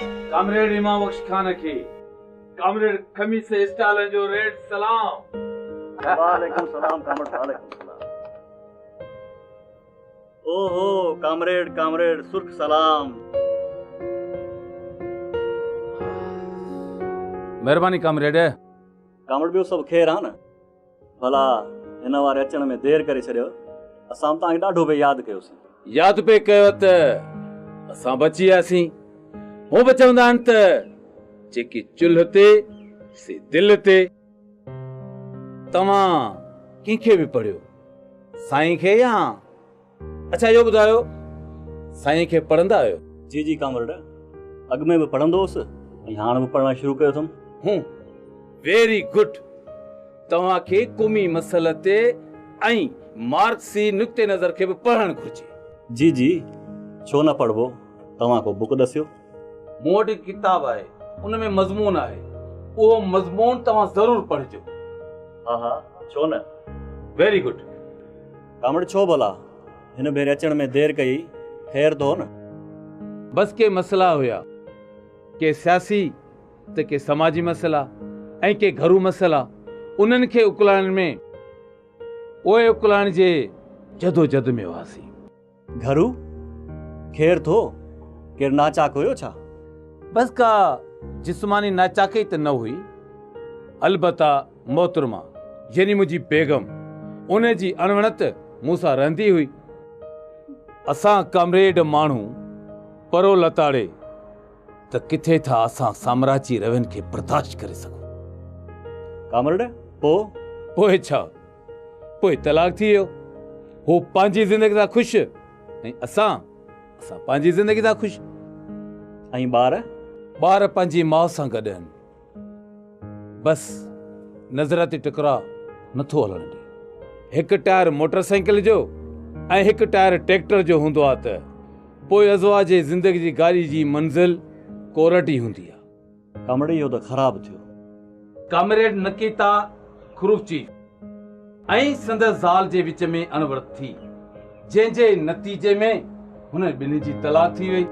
Comrade Imam Bakhsh Khan کي comrade خميس Stalin جو ريڊ سلام. وعليڪم سلام ڪامريڊ وعليڪم سلام. اوهو ڪامريڊ ڪامريڊ سرخ سلام. مهرباني ڪامريڊ. ڪامريڊ ٻيو سڀ خير آ نه؟ ڀلا هن واري اچڻ ۾ دير ڪري ڇڏيو. اسان به توهان کي ڏاڍو پئي ياد ڪيوسين. ياد پئي ڪيو ته اسان بچي وياسين. هونء به چوندا آهن ته جيڪي چلهه تي سي دل تي. توهان ڪنهن کي به پڙهيو؟ سائين کي يا؟ اڇا اهو ٻڌايو سائين کي پڙهندا آهيو؟ جي جي ڪامريڊ اڳ ۾ به پڙهندو هوس ۽ هاڻ به پڙهڻ شروع ڪيو اٿم. هون ويري گڊ توهان کي قومي مسئلي تي ۽ مارڪسي نقطي نظر کي به پڙهڻ گهرجي. جي جي ڇو نه پڙهبو توهان ڪو بڪ ڏسيو. مون وٽ هڪ ڪتاب آهي ان ۾ مضمون آهي اهو مضمون توهان ضرور پڙهجو. ها ها ڇو نه. Very good. ڪامريڊ ڇو ڀلا هن ڀيري اچڻ ۾ دير ڪئي خير ته هو نه. بس ڪي مسئلا هيا ڪي سياسي ته ڪي سماجي مسئلا ۽ ڪي گهرو مسئلا انهن کي اڪلائڻ ۾ اهي اڪلائڻ جي جدوجھد ۾ هئاسين. گهرو؟ خير ٿو؟ ڪير ناچاڪ هيو ڇا؟ بس ڪا جسماني ناچاڪي ته نه هئي، البته محترمه يعني منهنجي بيگم ان جي اڻوڻت مون سان رهندي هئي. اسان ڪامريڊ ماڻهو پرو لتاڙي ته ڪٿي ٿا اسان سامراجي روين کي برداشت ڪري سگهون. ڪامريڊ، پوء؟ پوء ڇا؟ پوء طلاق ٿي ويو. هو پنهنجي زندگي سان خوش ۽ اسان اسان پنهنجي زندگي سان خوش. ۽ ٻار؟ ٻار پنهنجي ماء سان گڏ آهن. بس نظرياتي ٽڪراء نٿو هلڻ ڏي. هڪ ٽائر موٽر سائيڪل جو ۽ هڪ ٽائر ٽريڪٽر جو هوندو آ ته پوء ازواج جي زندگي جي گاڏي جي منزل ڪورٽ ئي هوندي آ. ڪامريڊ اهو ته خراب ٿيو. ڪامريڊ نڪيتا خروشچيف ۽ سندس زال جي وچ ۾ اڻبڻت ٿي، جنهن جي نتيجي ۾ هنن ٻنهي جي طلاق ٿي وئي.